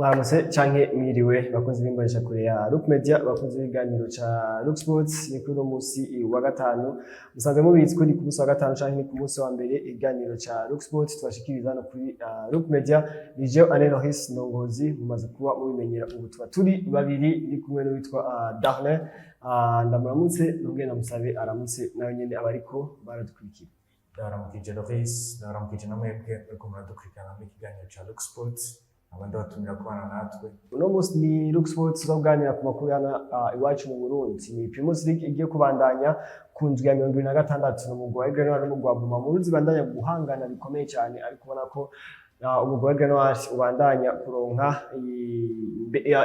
Mwaramutse canke mwiriwe, bakunzi b'imbonesha kure ya Look Media, bakunzi b'ibiganiro ca Look Sports. Ni kuri uno musi wa gatanu, musanzwe mubizi ko ni ku musi wa gatanu canke ni ku musi wa mbere, ikiganiro ca Look Sports tubashikiriza hano kuri Look Media. Ni jewe Alain Loris Ndongozi, mumaze kuba mubimenyera. Ubu tuba turi babiri, ndi kumwe n'uwitwa Darlin. Ndamuramutse nongere ndamusabe aramutse nawe nyene abariko baradukurikira. Ndabaramukije Loris, ndabaramukije na mwebwe muriko muradukurikirana muri kiganiro ca Look Sports, abandi batumira kubana natwe. Uno munsi ni Look Sports, tuza kuganira ku makuru yana iwacu mu Burundi. Ni Primus League igiye kubandanya ku ndwi ya 26. Ni umugwi wa Aigle Noir n'umugwi wa Bumamuru zibandanya guhangana bikomeye cyane, ariko ubona ko umugwi wa Aigle Noir ubandanya kuronka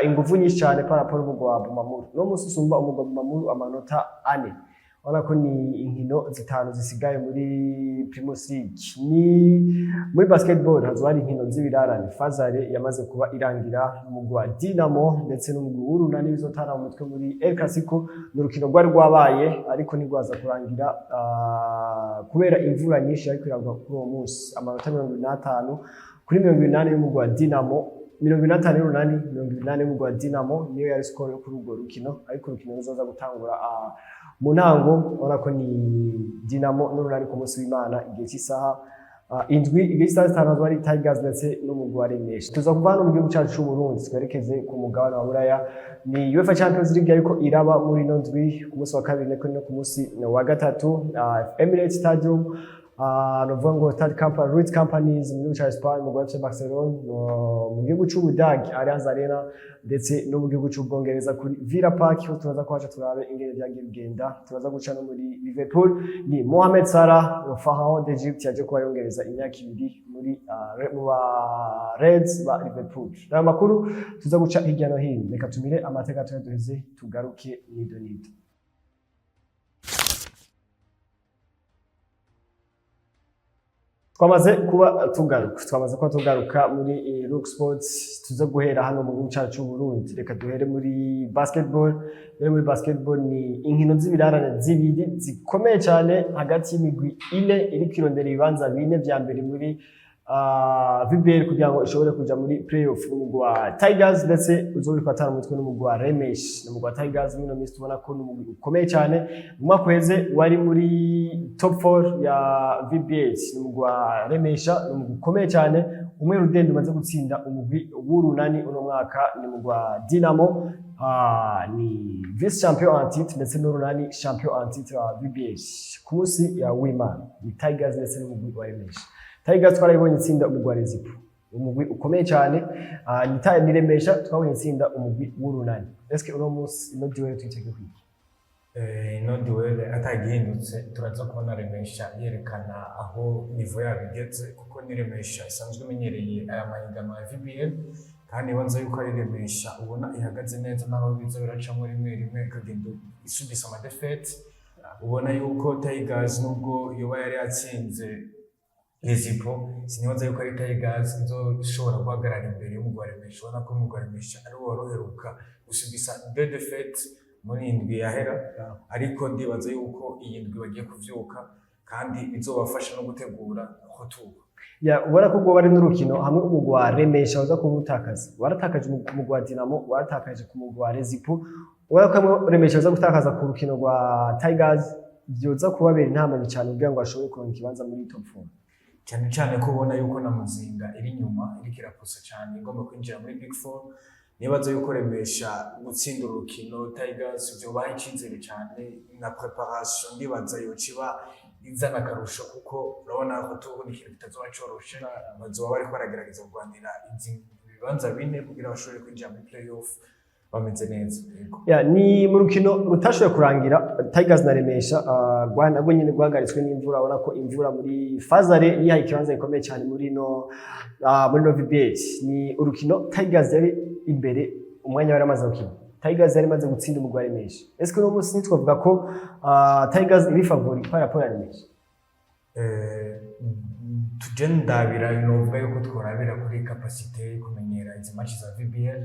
inguvu nyinshi cyane par rapport n'umugwi wa Bumamuru. Uno munsi usumba umugwi wa Bumamuru amanota 4. Urabona ko ni inkino zitanu zisigaye muri Primus League. Ni muri basketball, hazoba hari inkino z'ibirarane. Phase aller yamaze kuba irangira, umugwi wa Dinamo ndetse n'umugwi w'Urunani bizotana mu mutwe muri El Clasico. Ni urukino rwari rwabaye ariko ntirwaza kurangira kubera imvura nyinshi yariko iragwa kuri uwo munsi. Amanota 75 kuri 80 y'umugwi wa Dinamo, 75 y'Urunani, 80 y'umugwi wa Dinamo niyo yari score yo kuri urwo rukino. Ariko urukino ruzoza gutangura mu ntango, urabona ko ni Dinamo n'Urunani ku munsi w'Imana igihe cy'isaha 7. Igihe cy'isaha 5 hazoba ari Tigers ndetse n'umugwi wa Remesha. Tuza kuva hano mu gihugu cyacu c'u Burundi twerekeze ku mugabane wa Buraya. Ni UEFA Champions League ariko iraba muri ino ndwi, ku munsi wa kabiri ndetse no ku munsi wa gatatu, Emirates Stadium, novuga ngo Stade Company, Ruiz Companies mu gihugu ca Espagne, mu FC Barcelona, mu gihugu c'Ubudagi Allianz Arena, ndetse no mu gihugu c'Ubwongereza kuri Villa Park, ho turaza kuhaca turabe ingene vyagiye bigenda. Turaza guca no muri Liverpool. Ni Mohamed Salah, le pharaon d'Egypte, yaje kuba yongereza imyaka 2 muri mu ba Reds ba Liverpool. Ayo makuru tuza guca hirya no hino. Reka tumire amateka tuya duheze tugaruke nido nido. Twamaze kuba tugaruka muri Look Sports. Tuza guhera hano mu gihugu cyacu c'u Burundi. Reka duhere muri basketball. Rero muri basketball ni inkino z'ibirarane zibiri zikomeye cyane hagati y'imigwi ine iri kwirondera ibibanza bine vya mbere muri VBL kugira ngo ishobore kuja muri playoff. N'umugwi wa Tigers ndetse uzobikwa atana umutwe n'umugwi wa Remesh. N'umugwi wa Tigers muri ino minsi tubona ko n'umugwi ukomeye cyane, mu mwaka uheze wari muri top 4 ya VBL. N'umugwi wa Remesha n'umugwi ukomeye cyane, umwe rudende umaze gutsinda umugwi w'Urunani uno mwaka. Ni umugwi wa Dinamo, ni vice champion en titre, ndetse n'Urunani champion en titre wa VBL. Ku munsi ya w'Imana ni Tigers ndetse n'umugwi wa Remesha. Tigers twarayibonye itsinda umugwi wa Rezipo, umugwi ukomeye cyane. Ni Remesha twabonye itsinda umugwi w'Urunani. Eske uno munsi ino duel twitege kwiki? Ino duel atagihindutse, turaza kubona Remesha yerekana aho niveau yabo igeze, kuko ni Remesha isanzwe imenyereye aya mahiganwa ya VBL, kandi ibanza yuko ari Remesha ubona ihagaze neza, naho biza biracamo rimwe rimwe ikagenda isubisa ama défaites. Ubona yuko Tigers, nubwo yoba yari yatsinze Rezipo, sinibaza yuko ari Tigers izoshobora guhagarara imbere y'umugwi wa Remesha. Ubona ko umugwi wa Remesha ari wo wari gusubisa deux défaites muri indwi yahera, ariko ndibaza yuko iyi ndwi bagiye kuvyuka kandi bizobafasha no gutegura retour. Ya, ubona ko rwoba ari n'urukino hamwe umugwi wa Remesha uza kuba utakaza. Waratakaje ku mugwi wa Dinamo, waratakaje ku mugwi wa Rezipo. Ubona ko hamwe Remesha uza gutakaza ku rukino rwa Tigers, vyoza kubabera intambamyi cyane kugira ngo bashobore kuronka ikibanza muri top 4. Cyane cyane ko ubona yuko na Muzinga iri inyuma, iriko irapusa cyane, igomba kwinjira muri Big Four. Nibaza yuko Remesha gutsinda urukino Tigers vyobaha icizere cyane, na préparation ndibaza yoca iba izana akarusho, kuko urabona ko tubona ikintu kitazoba coroshe. Bazoba bariko baragerageza kurwanira ibibanza bine kugira bashobore kwinjira muri playoff bameze neza. Yego. Ya, ni mu rukino rutashoboye kurangira, Tigers na Remesha, narwo nyene rwahagaritswe n'imvura. Ubona ko imvura muri phase aller yihaye ikibanza gikomeye cyane muri no VBL. Ni urukino Tigers yari imbere umwanya wari amaze gukina. Tigers yari imaze gutsinda umugwi wa Remesha. Est-ce que uno munsi ntitwavuga ko Tigers iri favori par rapport ya Remesha? Tuje ndabira, novuga yuko tworabira kuri capacité yo kumenyera izi match za VBL,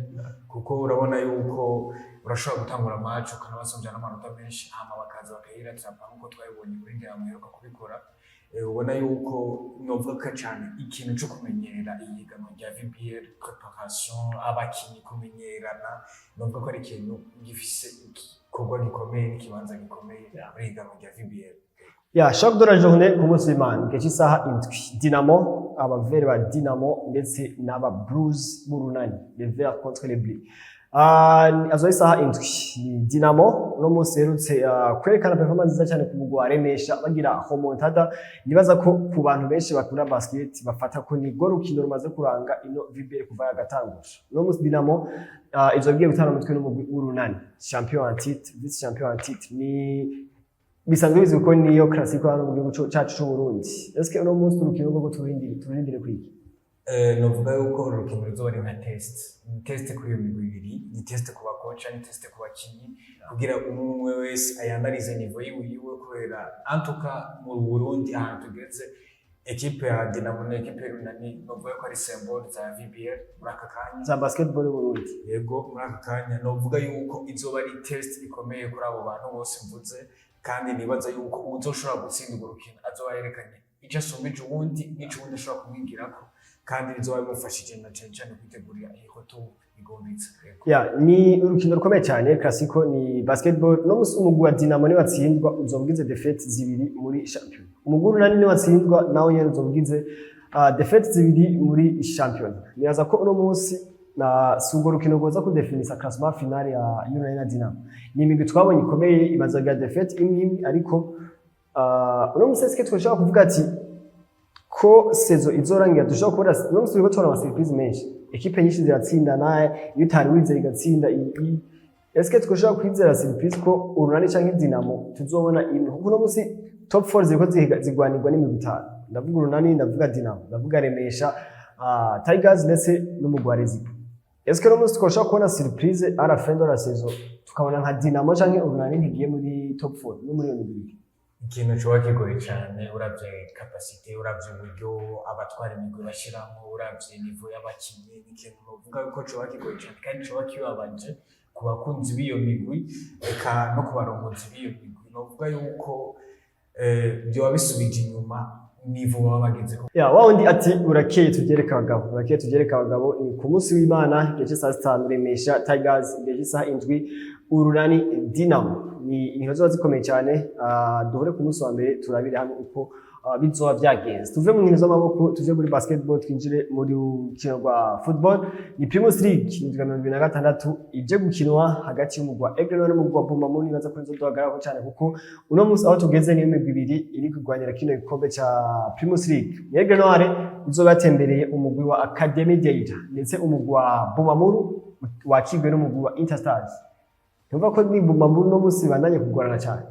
kuko urabona yuko urashobora gutangura match ukanabasonja n'amanota menshi, hama bakaza bakayirattrapa nkuko twabibonye kuri Dinamo iheruka kubikora. Ubona yuko novuga ko cyane ikintu cyo kumenyera ihiganwa rya VBL, préparation, abakinyi kumenyerana, novuga ko ari ikintu gifise igikorwa gikomeye n'ikibanza gikomeye muri ihiganwa rya VBL. Ya choc de la journée ku munsi w'Imana, igihe cy'isaha 7, Dinamo, abavere ba Dinamo ndetse n'aba Blues b'Urunani, les Verts contre les Bleus. Azo isaha 7 ni Dinamo uno munsi herutse kwerekana performance nziza cyane ku mugwi wa Remesha, bagira remontada. Nibaza ko ku bantu benshi bakunda basket bafata ko ni rwo rukino rumaze kuranga ino VBL kuva yagatangura. Uno munsi Dinamo izo bigiye gutana umutwe n'umugwi w'Urunani, champion en titre, vice champion en titre. Ni bisanzwe bizwi ko niyo classico hano mu gihugu cacu c'u Burundi. Eske uno munsi urukino rwo turindire kwiki? Novuga yuko uru rukino ruzoba ari nka test. Ni test kuri iyo migwi ibiri, ni test ku bakoca, ni test ku bakinyi, kugira umwe umwe wese ayanarize niveau yiwe yiwe, kubera antuka mu Burundi ahantu tugeze, équipe ya Dinamo na équipe y'Urunani novuga ko ari symbole za VBL muri aka kanya. Za basketball y'u Burundi. Yego, muri aka kanya novuga yuko izoba ari test ikomeye kuri abo bantu bose mvuze, kandi nibaza yuko uwuzoshobora gutsinda urwo rukino azoba yerekanye ico asumbije uwundi n'ico uwundi ashobora kumwigirako, kandi bizoba bimufashije na cane cane kwitegurira iyi retour igombitse. Yego. Ya, ni urukino rukomeye cyane, classico ni basketball. No musi umugwi wa Dinamo niwatsindwa uzoba ugize défaites zibiri muri champion. Umugwi w'Urunani niwatsindwa nawe nyene uzoba ugize défaites zibiri muri champion. Nibaza ko uno munsi na si urwo rukino rwoza kudefinisa classement final ya Urunani na Dinamo. Ni imigwi twabonye ikomeye imaze kugira défaite imwe imwe, ariko uno munsi eske twashobora kuvuga ati ko saison izorangira dushobora kubona, uno munsi turiko tubona ama surprise menshi, équipe nyinshi ziratsindana, iyo utari wizeye igatsinda iyi. Eske twashobora kwizera surprise ko Urunani canke Dinamo tuzobona imwe? Kuko uno munsi top 4 ziriko zigwanirwa n'imigwi itanu. Ndavuga Urunani, ndavuga Dinamo, ndavuga Remesha, Tigers ndetse n'umugwi wa Rezipo. Eske uno munsi twoshobora kubona surprise à la fin de la saison, tukabona nka Dinamo canke Urunani ntigiye muri top 4 no muri iyo migwi ibiri? Ikintu coba kigoye cane uravye capacité, uravye uburyo abatwara imigwi bashiramwo, uravye niveau y'abakinyi, ni ikintu novuga yuko coba kigoye cane kandi coba kibabaje ku bakunzi b'iyo migwi, eka no ku barongozi b'iyo migwi. Novuga yuko vyoba bisubije inyuma niveau baba bagezeko. Ya wa wundi ati urakeye tuvyereke abagabo, urakeye tuvyereke abagabo. Ni ku munsi w'Imana igihe cy'isaha 5 Remesha Tigers, igihe cy'isaha 7 Urunani Dinamo. Ni inkino ziba zikomeye cyane. Duhure ku munsi wa mbere turabire hamwe uko bizoba vyagenze. Tuve mu nkino z'amaboko tuje muri basketball, twinjire muri rukino rwa football. Ni Primus League indwi ya 2026 ije gukinwa hagati y'umugwi wa Aigle Noir n'umugwi wa Bumamuru. Nibaza ko nizo duhagararaho cyane, kuko uno munsi aho tugeze niyo migwi ibiri iri kurwanira kino gikombe ca Primus League. Ni Aigle Noir izoba yatembereye umugwi wa Academy Deira, ndetse umugwi wa Bumamuru wakigwe n'umugwi wa Interstars. Ntumva ko ni Bumamuru no munsi bandanye kugorana cyane?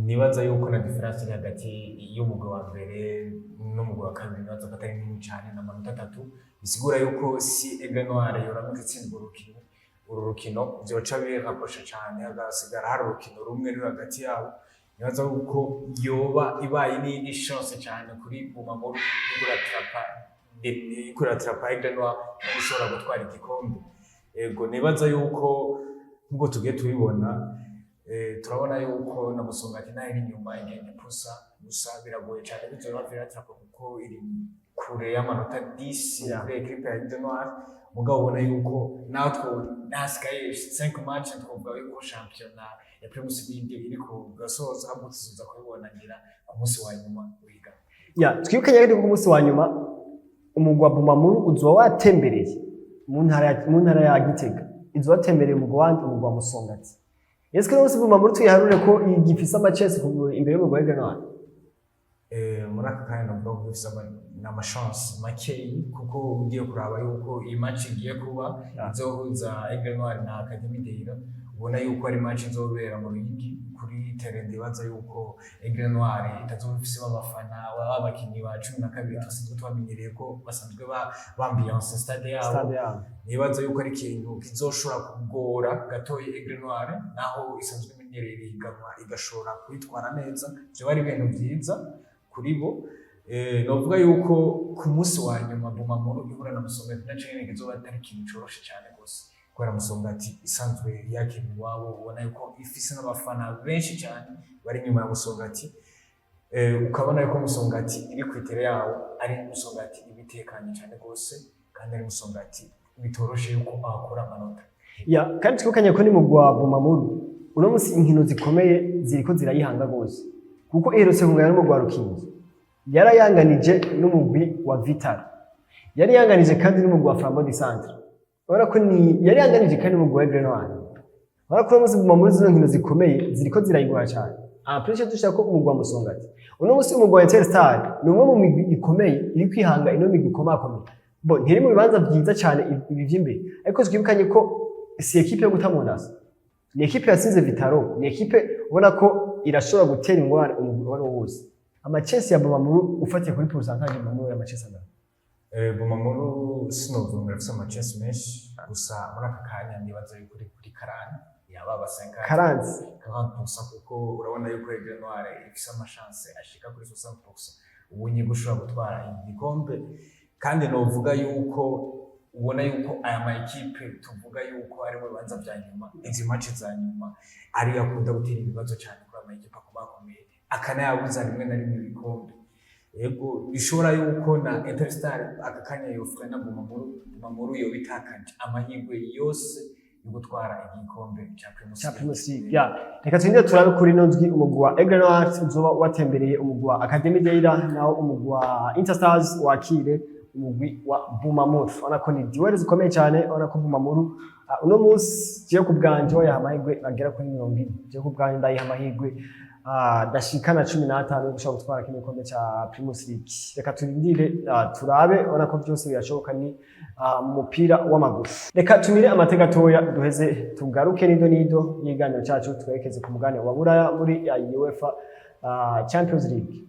Nibaza yuko na différence iri hagati y'umugwi wa mbere n'umugwi wa kabiri nibaza ko atari nini cane, n'amanota 3, bisigura yuko si Aigle Noir yoramuka itsindwa urukino, uru rukino vyoca birapprocha cane, hagasigara hari urukino rumwe ruri hagati yabo. Nibaza yuko yoba ibaye n'iyindi chance cane kuri Bumamuru ikurattrapa Aigle Noir no gushobora gutwara igikombe. Ego, nibaza yuko nkuko tugiye tubibona, turabona yuko na Musongati nayo iri inyuma igenda ipusa, gusa biragoye cyane bizoba birattrapa kuko iri kure y'amanota 10 kuri équipe ya Aigle Noir. Mugabo ubona yuko natwo hasigaye 5 match, twovuga yuko shampiyona ya Primus League iri ku gasoza, ahubwo tuzoza kubibona ngira ku munsi wa nyuma wiga. Ya, twibukanye ariko ku munsi wa nyuma umugwi wa Bumamuru uzoba watembereye mu ntara ya Gitega, izoba watembereye umugwi wandi, umugwi wa Musongati. Ese no munsi Bumamuru tuyiharure ko igifise amacesi imbere y'umugwi wa Aigle Noir? Muri aka kanya navuga ko dufise ama chance makeyi, kuko ugiye kuraba yuko iyi match igiye kuba izohuza Aigle Noir na Academy Deira, ubona yuko ari match izobera mu Ruyigi kuri terrain. Ndibaza yuko Aigle Noir itazoba ifisemo abafana baba abakinyi ba 12 dusanzwe tubamenyereye ko basanzwe bambiance stade yabo. Stade yabo. Nibaza yuko ari ikintu kizoshobora kugora gatoyi Aigle Noir, naho isanzwe imenyereye ihiganwa igashobora kwitwara neza, vyoba ari ibintu vyiza kuri bo. Novuga yuko ku munsi wa nyuma Bumamuru ihura na Musongati naco nyene kizoba atari ikintu coroshe cane gose, kubera Musongati isanzwe yakina iwabo, ubona yuko ifise n'abafana benshi cane bari inyuma ya Musongati. Ukabona yuko Musongati iri ku itere yawo ari Musongati ibitekanye cyane rwose, kandi ari Musongati bitoroshe yuko ahakura amanota. Ya, kandi twibukanye ko ni mugwi wa Bumamuru uno munsi inkino zikomeye ziriko zirayihanga gose, kuko iherutse kunganya n'umugwi wa Rukinzo, yarayanganije n'umugwi wa Vital'O, yari yanganije kandi n'umugwi wa Flambeau du Centre, urabona ko ni yari yanganije kandi n'umugwi wa Aigle Noir. Urabona ko uno munsi Bumamuru zino nkino zikomeye ziriko zirayigora cyane. En plus dushaka ko umugwi wa Musongati uno munsi, umugwi wa Interstar ni umwe mu migwi ikomeye iri kwihanga ino migwi ikomakomeye. Bo ntiri mu bibanza vyiza cyane ibi vy'imbere, ariko twibukanye ko si ekipe yo guta mu ndasa, ni ekipe yatsinze Vital'O, ni ekipe ubona ko irashobora gutera ingorane umugwi uwo ari wo wose. Ama chances ya Bumamuru ufatiye kuri pourcentage, Bumamuru y'ama chances angana? Bumamuru sinovuga ngo irafise ama chances menshi, gusa muri aka kanya nibaza yuko uri kuri 40, yaba aba 50. 40. 40%, kuko urabona yuko Aigle Noir ifise ama chances ashika kuri 60% ubu nyine ushobora gutwara igikombe. Kandi novuga yuko ubona yuko aya ma ekipe tuvuga yuko ari mu bibanza vya nyuma, izi match za nyuma ariyo akunda gutera ibibazo cyane kuri aya ma ekipe akomakomeye, akanayabuza rimwe na rimwe ibikombe. Yego, bishobora yuko na Interstar aka kanya yofrena Bumamuru, Bumamuru yoba itakaje amahirwe yose yo gutwara igikombe cya Primus. Cha Primus League. Ya, reka twinjire turabe kuri ino ndwi umugwi wa Aigle Noir uzoba watembereye umugwi wa Academy Deira, naho umugwi wa Interstars wakire umugwi wa Bumamuru. Urabona ko ni duel zikomeye cyane. Urabona ko Bumamuru uno munsi jewe ku bwanje wayaha amahirwe agera kuri 40. Jewe ku bwanje ndayiha amahirwe dashikana 15 yo gushobora gutwara kino gikombe ca Primus League. Reka turindire turabe. Urabona ko byose birashoboka, ni mu mupira w'amaguru. Reka tumire amateka gatoya, duheze tugaruke nido nido y'iganiro cyacu, twerekeze ku mugabane wa Buraya muri ya UEFA Champions League.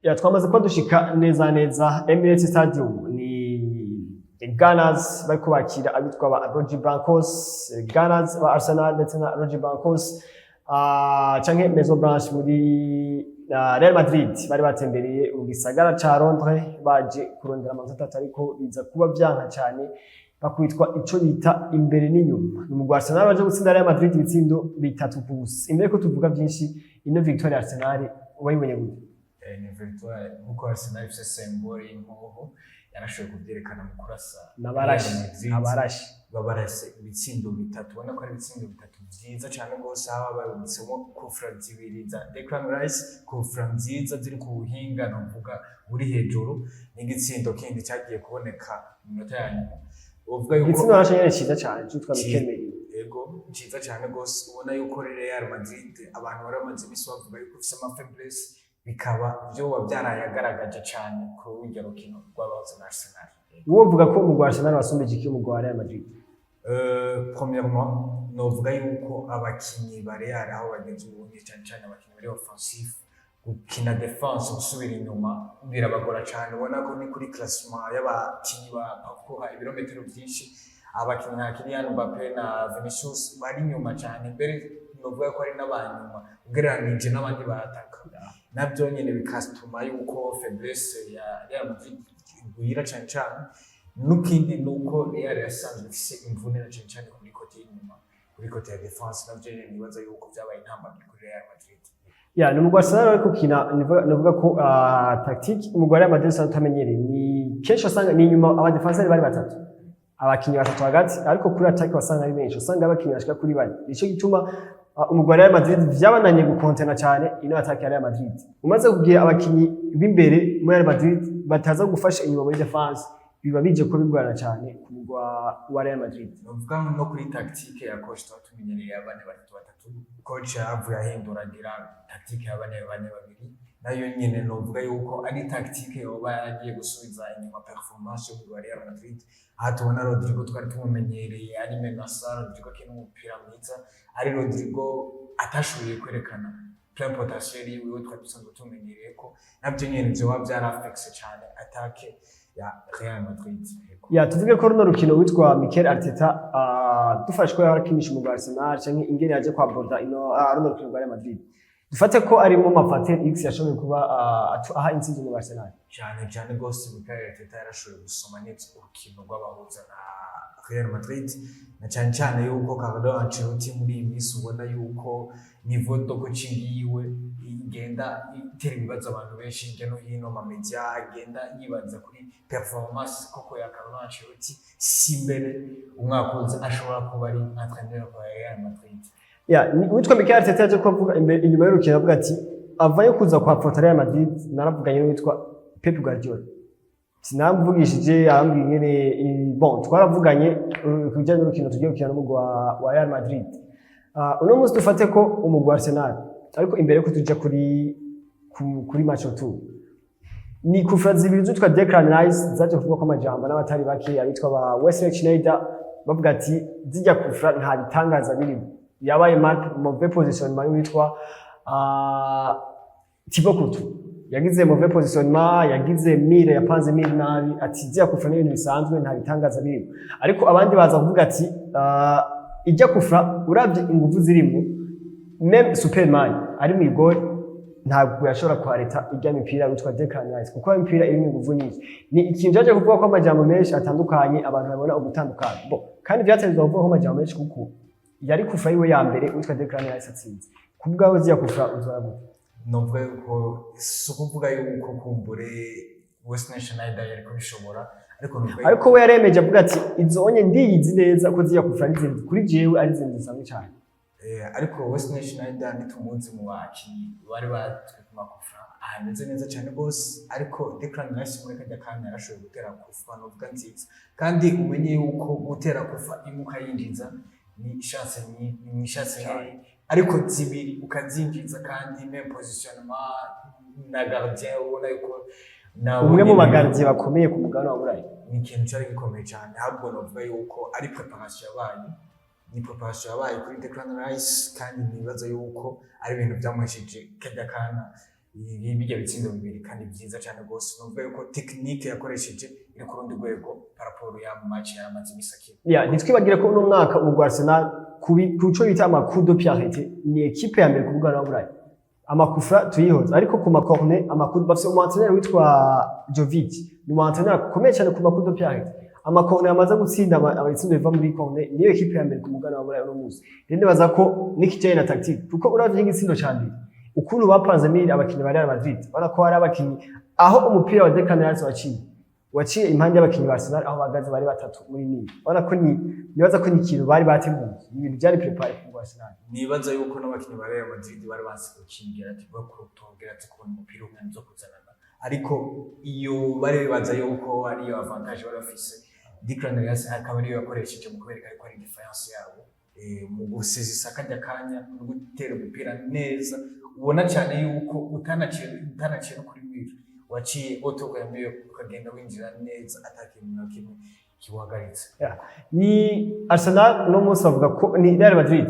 Ya, twamaze kuba dushika neza neza Emirates Stadium. Ni Gunners bariko bakira abitwa ba Roger Blancos, Gunners ba Arsenal ndetse na Roger Blancos canke Maison Blanche muri Real Madrid bari batembereye mu gisagara ca Londres baje kurondera amanota atatu, ariko biza kuba vyanka cyane, bakwitwa ico bita imbere n'inyuma. Ni umugwi wa Arsenal baje gutsinda Real Madrid ibitsindo 3-0. Imbere ko tuvuga byinshi, ino victoire ya Arsenal wayibonye gute? Ni victoire nkuko Arsenal ifise symbole y'inkoho, yarashoboye kuvyerekana mu kurasa N'abarashi. Real Madrid. Abarashi. Babarase ibitsindo bitatu, ubona ko ari ibitsindo bitatu vyiza cane rwose, haba babitsemo coup franc zibiri za Declan Rice, coup franc nziza ziri ku buhinga novuga buri hejuru, n'igitsindo kindi cyagiye kuboneka mu minota ya nyuma. Uvuga yuko Igitsindo narashe nyene ciza cane citwa Mikel Merino. Ego, ciza cyane rwose. Ubona yuko Real Madrid abantu bari bamaze iminsi bavuga yuko ifise ama faiblesse, bikaba vyoba byarayagaragaje cane kuri urya rukino rw'abahoze na Arsenal. Uwo uvuga ko umugwi wa Arsenal wasumbije iki umugwi wa Real Madrid? Premièrement novuga yuko abakinyi ba Real aho bageze ubundi, cyane cyane abakinyi bari offensif, gukina défense, gusubira inyuma birabagora cyane. Ubona ko ni kuri classement y'abakinyi ba parcours ibirometero byinshi, abakinyi nka Kylian Mbappe na Vinicius bari inyuma cyane, mbere novuga ko ari n'abanyuma ugereranije n'abandi barataka. Nabyo nyine bikatuma yuko faiblesse ya Real Madrid igwira cyane cyane. N'ikindi ni uko Real yasanzwe ifise imvune na cyane cyane kuri côté y'inyuma, kuri côté ya défense. Navyo nyene nibaza yuko vyabaye intambamyi kuri Real Madrid. Ya, ni umugwi wa Arsenal ariko gukina nivuga ko tactique umugwi wa Real Madrid usanzwe utamenyereye, ni kenshi wasanga ni inyuma aba défenseur bari batatu, abakinyi batatu hagati, ariko kuri attaque wasanga ari benshi, wasanga abakinyi bashika kuri bane. Nico gituma umugwi wa Real Madrid vyabananye gukontena cyane ino attaque ya Real Madrid. Umaze kugira abakinyi b'imbere muri Real Madrid bataza gufasha inyuma muri défense, biba bije ko bigorana cyane ku mugwi wa Real Madrid. Novuga no kuri tactique ya coach, tuba tumenyereye ya 4-3-3, coach yavuye ahindura agira tactique ya 4-4-2. Nayo nyene novuga yuko ari tactique yoba yaragiye gusubiza inyuma performance y'umugwi wa Real Madrid, aha tubona Rodrigo twari tumumenyereye ari menaçant, Rodrigo akina umupira mwiza, ari Rodrigo atashoboye kwerekana plein potentiel yiwe twari dusanzwe tumenyereye, ko navyo nyene vyoba vyarafekise cane attaque ya Real Madrid. Yego. Ya, tuvuge ko runo rukino witwa Mikel Arteta dufashwe yarakinisha umugwi wa Arsenal canke ingene yaje kwa borda ino runo rukino rwa Real Madrid. Dufate ko ari mu ma facteur X yashoboye kuba aha intsinzi mu Arsenal. Cyane cyane rwose, Mikel Arteta yarashoboye gusoma neza urukino rw'abahuza na Real Madrid, na cyane cyane yuko Carlo Ancelotti muri iyi minsi ubona yuko niveau de coaching yiwe igenda itera ibibazo abantu benshi hirya no hino, ama media agenda yibaza kuri performance koko ya Carlo Ancelotti, si mbere umwaka uza ashobora kuba ari entraîneur wa Real Madrid. Ya, uwitwa Mikel Arteta yaje kuvuga imbere inyuma y'urukino, avuga ati avayo kuza kwa Porto Real Madrid, naravuganye n'uwitwa Pep Guardiola, sinamvugishije arambwira ingene bon, twaravuganye ku bijyanye n'urukino tugiye gukina n'umugwi wa Real Madrid. Uno munsi dufate ko umugwi wa Arsenal, ariko imbere yuko tuja kuri match retour, ni coup franc zibiri zitwa Declan Rice zaje kuvuga ko amajambo n'abatari bake, abitwa ba Wesley Sneijder bavuga ati zijya coup franc nta bitangaza birimo, yabaye mauvais positionnement y'uwitwa Thibaut Courtois, yagize mauvais positionnement, yagize mire, yapanze mire nabi, ati zijya coup franc n'ibintu bisanzwe, nta bitangaza birimo. Ariko abandi baza kuvuga ati ijya coup franc uravye inguvu zirimo, même Superman ari mu igori ntabwo yashobora kuhareta ijya mipira witwa Declan Rice, kuko imipira irimo inguvu nyinshi. Ni ikintu cyaje kuvuga ko amajambo menshi atandukanye, abantu babona ugutandukana bo, kandi byategezwa kuvuga ko amajambo menshi kuko yari coup franc yiwe ya mbere witwa Declan Rice atsinze. Ku bwawe ziya coup franc uzora gute? Novuga yuko si ukuvuga yuko kumbure Wesley Sneijder yari kubishobora, ariko novuga yuko Ariko we yaremeje avuga ati izo onye ndiyizi neza ko ziya coup franc ari zinzi kuri jewe, ari zinzi zisanzwe cyane. Ariko Wesley Sneijder ntitumuzi mu bakinyi bari batwe ku ma coup franc ahameze neza cyane rwose, ariko Declan Rice muri kajya kanya yarashoboye gutera coup franc novuga nziza, kandi umenye yuko gutera coup franc imwe ukayinjiza ni chance, ni chance nkeya, ariko zibiri ukazinjiza kandi même positionnement na gardien ubona yuko nabo Umwe mu nyene ba gardien bakomeye ku mugabane wa Burayi. Ni ikintu cyari gikomeye cyane. Ahubwo novuga yuko ari préparation yabaye, ni préparation yabaye kuri Declan Rice, kandi nibaza yuko ari ibintu byamuhesheje kajya kana bijya bitsindo bibiri kandi byiza cyane rwose. Novuga yuko technique yakoresheje iri ku rundi rwego par rapport ya match yaramaze imisi akina. Ya, ntitwibagire ko uno mwaka umugwi wa Arsenal ku co bita ama coup de pied arrêté ni équipe ya mbere ku mugabane wa Burayi. Ama coup franc tuyihoza, ariko ku ma corner, ama coup, bafise umu entraîneur witwa Jovic, ni umu entraîneur akomeye cyane ku ma coup de pied arrêté. Ama corner amaze gutsinda, ibitsindo biva muri corner, niyo équipe ya mbere ku mugabane wa Burayi uno munsi. Rero nibaza ko n'ikijanye na tactique, kuko uravye nk'igitsindo ca mbere ukuntu bapanze miri abakinyi ba Real Madrid, ubona ko hari abakinyi aho umupira wa Declan Rice waciye impande y'abakinyi ba Arsenal, aho bahagaze bari batatu muri miri, ubona ko ni nibaza ko ni ikintu bari bateguye, ni ibintu byari préparé ku Arsenal. Nibaza yuko n'abakinyi ba Real Madrid bari bazi gukingira ati bakutongera ati kubona umupira umwe zo kuzanana, ariko iyo bari bibaza yuko ariyo avantage bari bafise, Declan Rice akaba ariyo yakoresheje mu kubereka yuko ari différence yabo mu gusezisa kajya kanya no gutera umupira neza, ubona cyane yuko utanaciye no kuri mur, waciye autour ya mur ukagenda winjira neza atakintu na kimwe kiwuhagaritse. Yeah. Ni Arsenal uno munsi bavuga ko ni Real Madrid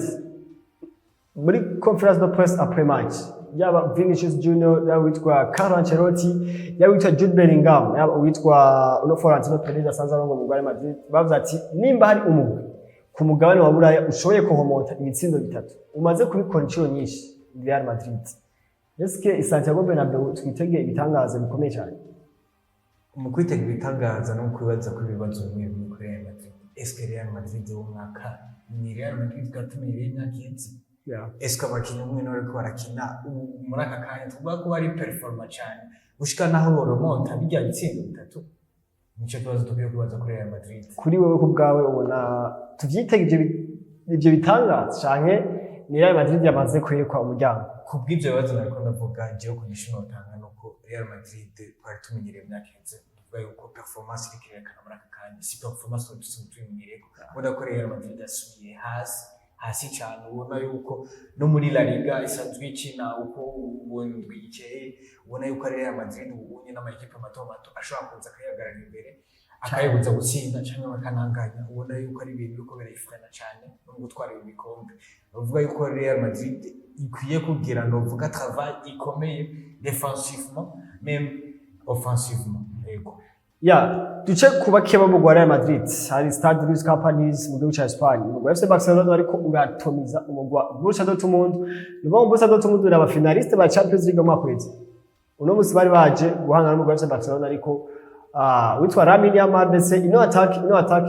muri conférence de presse après match, yaba Vinicius Junior, yaba witwa Carlo Ancelotti, yaba witwa Jude Bellingham, yaba witwa uno Florentino Perez asanzwe arongoye umugwi wa Real Madrid, bavuze ati nimba hari umugwi ku mugabane wa Buraya ushoboye kuhomonta ibitsindo bitatu, umaze kubikora inshuro nyinshi, ni Real Madrid. Eske Santiago Bernabeu twitege ibitangaza bikomeye cyane? Mu kwitega ibitangaza no kwibaza ko ibibazo bimwe bimwe kuri Real Madrid, eske Real Madrid w'umwaka ni Real Madrid twatumenyereye imyaka iheze? Eske abakinnyi umwe niwe bariko barakina ubu muri aka kanya tuvuga ko bari performant cyane gushika naho boromonta bijya bitsindo bitatu? Nico kibazo dukwiye kwibaza kuri Real Madrid. Kuri wewe ku bwawe ubona tuvyitege ivyo bitangaza canke ni Real Madrid yamaze kwerekwa umuryango? Ku bw'ibyo bibazo nariko ndavuga, jewe ku nyishu notanga nuko Real Madrid twari tumenyereye imyaka iheze, tuvuga yuko performance iriko irerekana muri aka kanya si performance twari dusanzwe tuyimenyereyeko. Ubona ko Real Madrid yasubiye hasi hasi cyane, ubona yuko no muri La Liga isanzwe ikina uko ubundwi ikeye, ubona yuko ari Real Madrid ubunye n'amakipe mato mato ashobora kuza akayihagarara imbere akayibuza gutsinda cyangwa bakananganya. Ubona yuko ari ibintu biriko birayifrena cyane no mu gutwara ibi bikombe. Bavuga yuko Real Madrid ikwiye kugira novuga travail ikomeye défensivement, même offensivement, yego. Ya, duce ku bakeba mu Real Madrid. Hari Stade Luis Companys mu gihugu ca Espagne. Umugwi wa FC Barcelona ariko uratomiza umugwi wa Borussia Dortmund. Ni bo Borussia Dortmund uri aba finaliste ba Champions League mu mwaka uheze. Uno musi bari baje guhangana n'umugwi wa FC Barcelona, ariko witwa Lamine Yamal ndetse ino attaque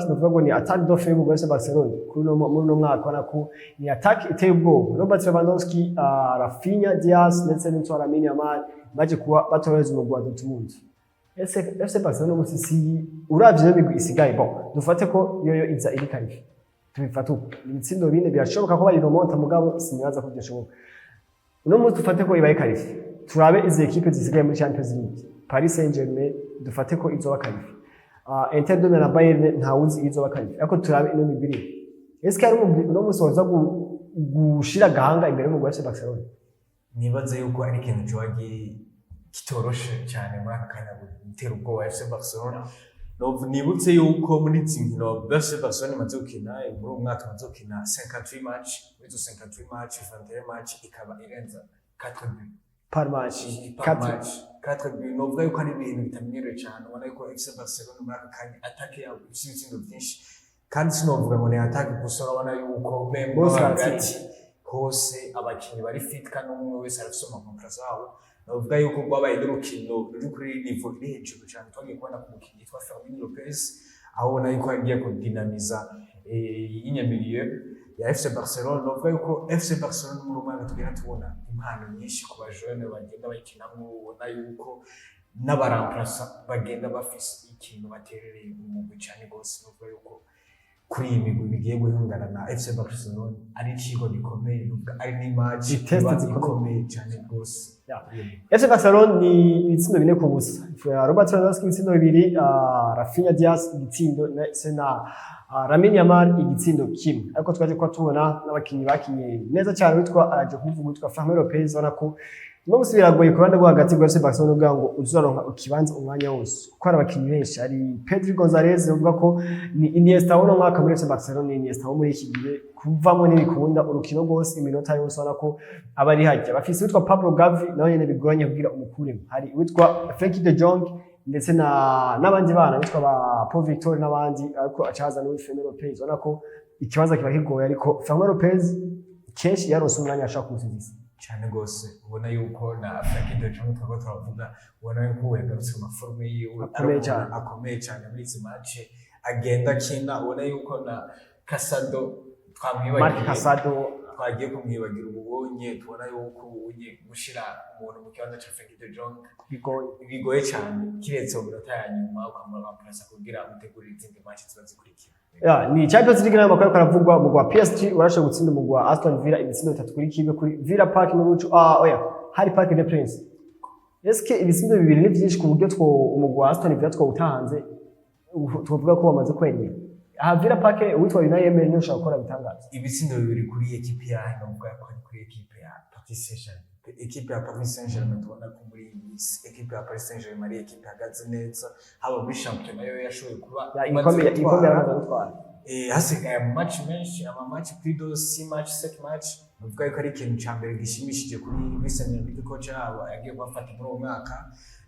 nuvuga ngo ni attaque de feu y'umugwi wa FC Barcelona kuri uno muri uno mwaka, ubona ko ni attaque iteye ubwoba. Robert Lewandowski, Raphinha, Diaz ndetse n'uwitwa Lamine Yamal baje kuba batoreza umugwi wa Dortmund. FC Barcelona ubu si uravye iyo migwi isigaye, bon, dufate ko yoyo iza iri qualifiée, tubifate uko ibitsindo 4 birashoboka ko bayiromonta, mugabo sinibaza ko byashoboka. Uno munsi dufate ko ibaye qualifiée, turabe izi équipe zisigaye muri Champions League. Paris Saint-Germain dufate ko izoba qualifiée, Inter de Milan na Bayern ntawuzi izoba qualifiée, ariko turabe ino migwi iri. Est-ce que hari umugwi uno munsi woza gushira agahanga imbere y'umugwi wa FC Barcelona? Nibaze yuko ari ikintu kiba kitoroshe cyane muri aka kanya gutera ubwoba FC Barcelona. Nibutse yuko muri izi nkino FC Barcelona imaze gukina muri uyu mwaka, imaze gukina 58 match. Muri izo 58 match, 21 match ikaba irenza 4 buts par match. Par match, 4 buts. Novuga yuko ari ibintu bitamenyerewe cyane. Ubona yuko FC Barcelona muri aka kanya attaque yabo ifite ibitsindo byinshi, kandi sinovuga ngo ni attaque gusa, urabona yuko même no Bose hagati baratsinda. hose abakinnyi bari fit kandi umwe wese arafise ama zabo. Navuga yuko rwabaye n'urukino ruri kuri niveau iri hejuru cyane. Twagiye kubona ku mukinnyi yitwa Fermin Lopez, aho ubona yuko yagiye kudinamiza inyamilieu ya FC Barcelona. Navuga yuko FC Barcelona muri uyu mwaka tugenda tubona impano nyinshi ku bajene bagenda bayikinamo, ubona yuko n'aba remplaçants bagenda bafise ikintu baterereye mu mugwi cyane rwose. Navuga yuko kuri iyi migwi bigiye guhungana na FC Barcelona ari ikigo gikomeye, nuvuga ari n'i match Ni test iba zikomeye. ikomeye cyane rwose. FC Barcelona ni ibitsindo 4-0. Robert Lewandowski ibitsindo 2, Raphinha, Diaz igitsindo ndetse na Lamine Yamal igitsindo 1. Ariko twaje kuba tubona n'abakinyi bakinye neza cyane, witwa aje kuvuga witwa Fermin Lopez, ubona ko uno musi biragoye ku ruhande rwo hagati rwa FC Barcelona kugira ngo uzoronka ikibanza umwanya wose, kuko hari abakinyi benshi. Hari Pedri Gonzalez, uvuga ko ni Iniesta w'uno mwaka muri FC Barcelona, ni Iniesta wo muri iki gihe, kuvamo ntibikunda urukino rwose, iminota yose ubona ko aba ari hajya. Bafise uwitwa Pablo Gavi, nawe nyene bigoranye kugira umukuremo. Hari uwitwa Frenkie de Jong ndetse na n'abandi bana bitwa ba Paul Victor n'abandi, ariko acaza n'uwi Fermin Lopez, ubona ko ikibanza kiba kigoye, ariko Fermin Lopez kenshi yaronse umwanya ashaka kuwusiziza. Cyane rwose. Ubona yuko na Frenkie de Jong turiko turavuga, ubona yuko yagarutse mu ma forme yiwe. Akomeye ari cyane. umuntu akomeye cyane muri izi match agenda akina. Ubona yuko na Casado twamwibagiye. Marc Casado. Twagiye kumwibagira. Ububonye tubona yuko ubunye gushira umuntu mu kibanza ca Frenkie de Jong bigoye. Bigoye cyane, kiretse mu minota ya nyuma ukamuremplaça kugira utegurire izindi match ziba zikurikira. Ya, ni Champions League nayo makuru ariko aravugwa. Umugwi wa PSG warashoboye gutsinda umugwi wa Aston Villa ibitsindo 3-1 kuri Villa Park mu Bucu, oya, hari Parc des Princes. Est-ce que ibitsindo 2 ni vyinshi ku buryo two umugwi wa Aston Villa twawutahanze twovuga ko wamaze kwemera? Aha Villa Park uwitwa Unai Emery niwe ushobora gukora ibitangaza. Ibitsindo 2 kuri ekipe ya, novuga ko ari kuri ekipe ya Paris Saint-Germain. Ekipe ya Paris Saint-Germain tubona ko muri iyi minsi ekipe ya Paris Saint-Germain ari ekipe ihagaze neza, haba muri shampiyona yo yashoboye kuba Ya, imaze igikombe igikombe gutwara. yaramaze gutwara. Hasigaye ama match menshi, ama match plus de 6 match, 7 match. Novuga yuko ari ikintu ca mbere gishimishije kuri Luis Enrique, coach yabo yagiye kubafata muri uwo mwaka,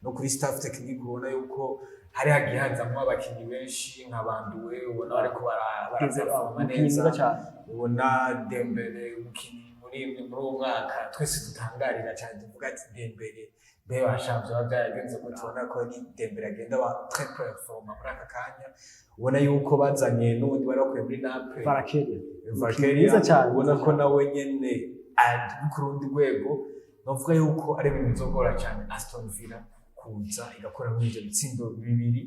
no kuri staff technique. Ubona yuko hari hagiye hazamwo abakinyi benshi nka Banduwe, ubona bariko baraperforma Umukinyi neza. mwiza cyane. Ubona Dembele, umukinyi muri uwo mwaka twese dutangarira cyane, tuvuga ati Dembele mbe bashamvye biba byaragenze gute? Ubona ko ni Dembele agenda aba très performant muri aka kanya. Ubona yuko bazanye n'ubundi bari bakuye muri Naples. Kvaratskhelia. Kvaratskhelia. Mwiza cyane. Ubona ko nawe nyene ari ku rundi rwego. Novuga yuko ari ibintu bizogora cyane Aston Villa kuza igakora muri ivyo bitsindo 2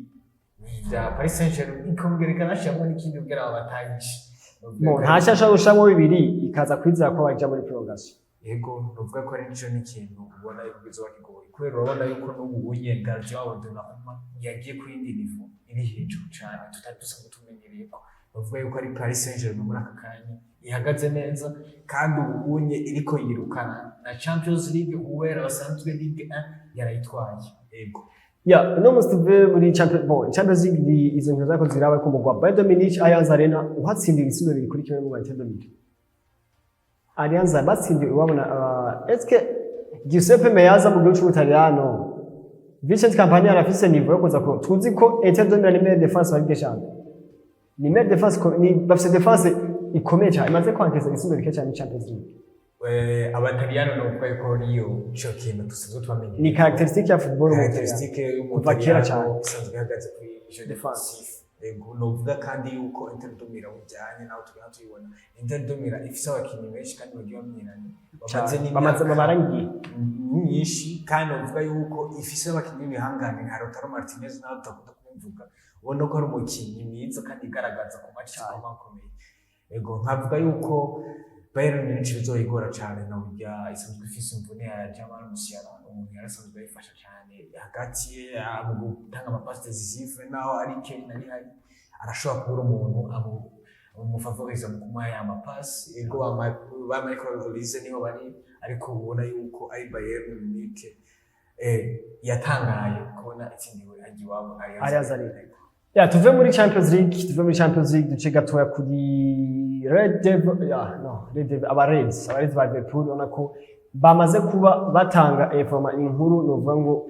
bya Paris Saint-Germain, ikongera ikanashiramwo n'ikindi kugira ngo batayishe. Mo ntacyo ashobora gushiramo 2 ikaza kwizera ko baja muri prolongation. Yego, novuga ko ari nico n'ikintu ubona yuko bizoba kigoye, kubera urabona yuko n'ubu unye gardien wabo Donnarumma yagiye ku yindi niveau iri hejuru cyane tutari dusanzwe tumenyereye. Ko bavuga yuko ari Paris Saint-Germain muri aka kanya ihagaze neza, kandi ubu unye iriko yirukana na Champions League kubera basanzwe Ligue 1 yarayitwaye. Yego. Ya, uno musi tuve muri Champions, bon, Champions League ni izo nkino zariko ziraba ku mugwa Bayern Munich, Allianz Arena uhatsinda ibitsindo 2-1 mu Inter de Milan. Allianz batsindiwe iwabo na est-ce que Giuseppe Meazza mu gihugu c'Ubutaliyano Vincent Kompany arafise niveau yo kuza ko tuzi ko Inter de Milan ni meilleure défense wa Ligue des Champions, ni meilleure défense ni bafise défense ikomeye cyane, imaze kwankeza ibitsindo bike cyane muri Champions League. Abataliyano novuga yuko ariyo ico kintu dusanzwe tubamenyereye. Ni caractéristique ya football mu Caractéristique. Kuva kera cyane. Y'umutaliyano isanzwe ihagaze kuri jeu Défense. défensif. Ego, novuga kandi yuko Inter de Milan bujyanye naho tugenda tuyibona, Inter de Milan ifise abakinnyi benshi kandi bagiye bamenyeranye, bamaze cyane, bamaze n'imyaka babarangiye myinshi, kandi novuga yuko ifise abakinnyi b'ibihangane nka Lautaro Martinez, nawe tudakunda kumuvuga, ubona ko ari umukinnyi mwiza kandi igaragaza ku match zikomakomeye. Ego, nkavuga yuko Bayern Munich bizoyigora cyane, na burya isanzwe ifise imvune ya Jamal Musiala, umuntu yarasanzwe ayifasha cyane hagati mu gutanga ama passes décisives, naho ari Kane ari hari arashobora kubura umuntu amufavoriza mu kumuha ya mapasi. Ego, ba Michael Olise niho bari, ariko ubona yuko ari Bayern Munich yatangaye kubona itsindiwe ajya iwabo. Allianz Arena. Ya, tuve muri Champions League, tuve muri Champions League, duce gatoya kuri Red Devil, ya no Red Devil, aba Reds ba Liverpool. Ubona ko bamaze kuba batanga informa inkuru, novuga ngo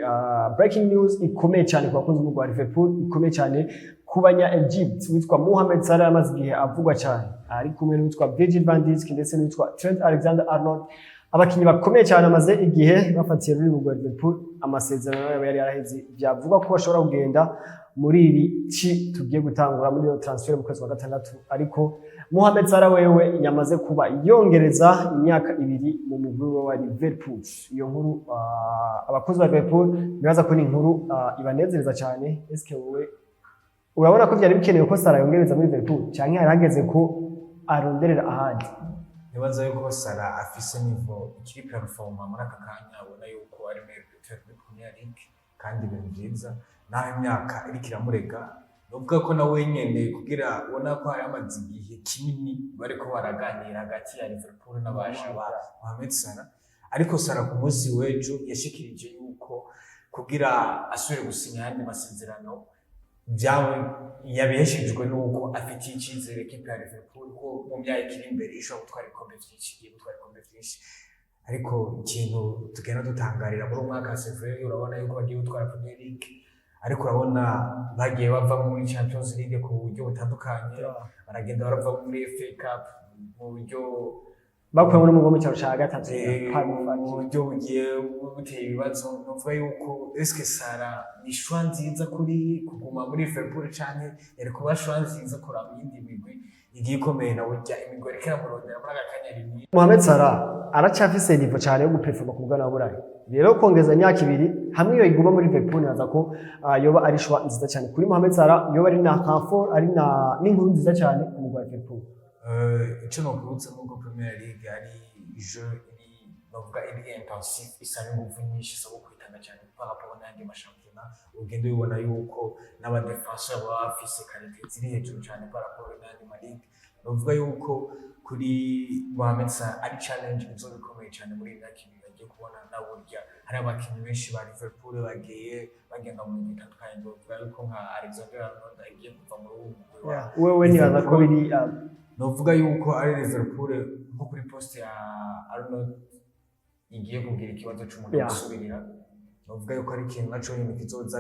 breaking news ikomeye cyane ku bakunzi b'umugwi wa Liverpool, ikomeye cyane ku banya Egypt witwa Mohamed Salah, yamaze igihe avugwa cyane, ari kumwe n'uwitwa Virgil van Dijk ndetse n'uwitwa Trent Alexander-Arnold, abakinnyi bakomeye cyane amaze igihe bafatiye ruri mu rwa Liverpool. Amasezerano yabo yari yaraheze, byavugwa ko bashobora kugenda muri iri ci tugiye gutangura muri iyo transfer mu kwezi kwa gatandatu, ariko Mohamed Salah wewe yamaze kuba yongereza imyaka 2 mu mugwi wa Liverpool. Iyo nkuru, abakozi ba Liverpool nibaza ko ni inkuru ibanezereza cyane. Eske wowe urabona ko byari bikenewe ko Salah yongereza muri Liverpool, canke hari hageze ko aronderera ahandi? Nibaza yuko Salah afise niveau ikiri performant muri aka kanya, abona yuko ari meilleur buteur muri Premier League kandi ibintu vyiza, naho imyaka iriko iramurega. Novuga ko nawe nyene kugira ubona ko hari amaze igihe kinini bariko baraganira hagati ya Liverpool n'abaje ba Mohamed Salah, ariko Salah ku munsi w'ejo yashikirije yuko kugira asubire gusinya ayandi masezerano byawe yabiheshejwe nuko afitiye icyizere ekipe ya Liverpool ko mu myaka ikiri imbere ishobora gutwara ibikombe byinshi, igiye gutwara ibikombe byinshi. Ariko ikintu tugenda dutangarira muri uyu mwaka wa Seville, urabona yuko bagiye gutwara Premier League, ariko urabona bagiye bava muri Champions League ku buryo butandukanye, baragenda barava muri FA Cup mu buryo bakuwe muri mu cyaro cya gatatu. Mu buryo bugiye buteye ibibazo. Nuvuga yuko eske Salah ni choix nziza kuri kuguma muri Liverpool, canke yari kuba choix nziza kuraba iyindi migwi igiye ikomeye, na burya imigwi iriko iramurondera muri aka kanya ari myinshi? Mohamed Salah aracyafise niveau cyane yo guperforma ku mugabane wa Burayi. Rero kongeza imyaka 2 hamwe iyo iguma muri Liverpool, nibaza ko yoba ari choix nziza cyane kuri Mohamed Salah, yoba ari na renfort, ari na n'inkuru nziza cyane ku mugwi wa Liverpool. Ico nokwibutsa nuko Premier League ari jeu iri, novuga iri intensif, isaba inguvu nyinshi, isaba kwitanga cyane par rapport n'ayandi mashampiyona. Ugenda ubibona yuko n'aba défenseur baba bafise qualité ziri hejuru cyane par rapport n'ayandi ma ligue. Novuga yuko kuri Mohamed Salah ari challenge izoba ikomeye cyane muri iyi myaka 2 agiye kubona, na burya hari abakinnyi benshi ba Liverpool bagiye bagenda mu migwi itandukanye. Novuga yuko nka Alexander Arnold agiye kuva muri uwo mugwi wa Wewe nibaza ko biri novuga yuko ari Liverpool nko kuri poste ya Arnold igiye kugira ikibazo c'umuntu gusubirira. Novuga yuko ari ikintu naco nyene kizoza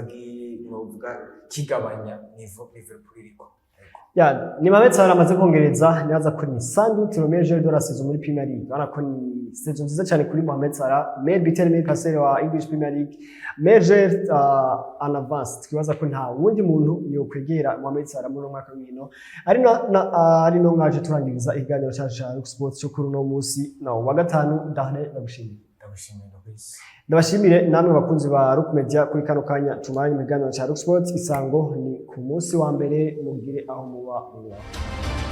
novuga kigabanya niveau Liverpool iriko. Yego. Ya, ni Mohamed Salah amaze kongereza, nibaza ko ni sans doute le meilleur joueur de la saison muri Premier League. Urabona ko ni saison nziza cyane kuri Mohamed Salah, meilleur buteur, meilleur passeur wa English Premier League, meilleur joueur en avance. Twibaza ko nta wundi muntu yokwegera Mohamed Salah muri uno mwaka w'inkino. Ari no mwaje turangiriza ikiganiro cyacu cya Rock Sports cyo kuri uno munsi no wa gatanu. Ndahane, ndagushimiye. Ndagushimiye, Loris. Ndabashimire namwe bakunzi ba Rock Media kuri kano kanya tumaranye mu kiganiro cya Rock Sports. Isango ni ku munsi wa mbere, mugire aho muba mwubahwe.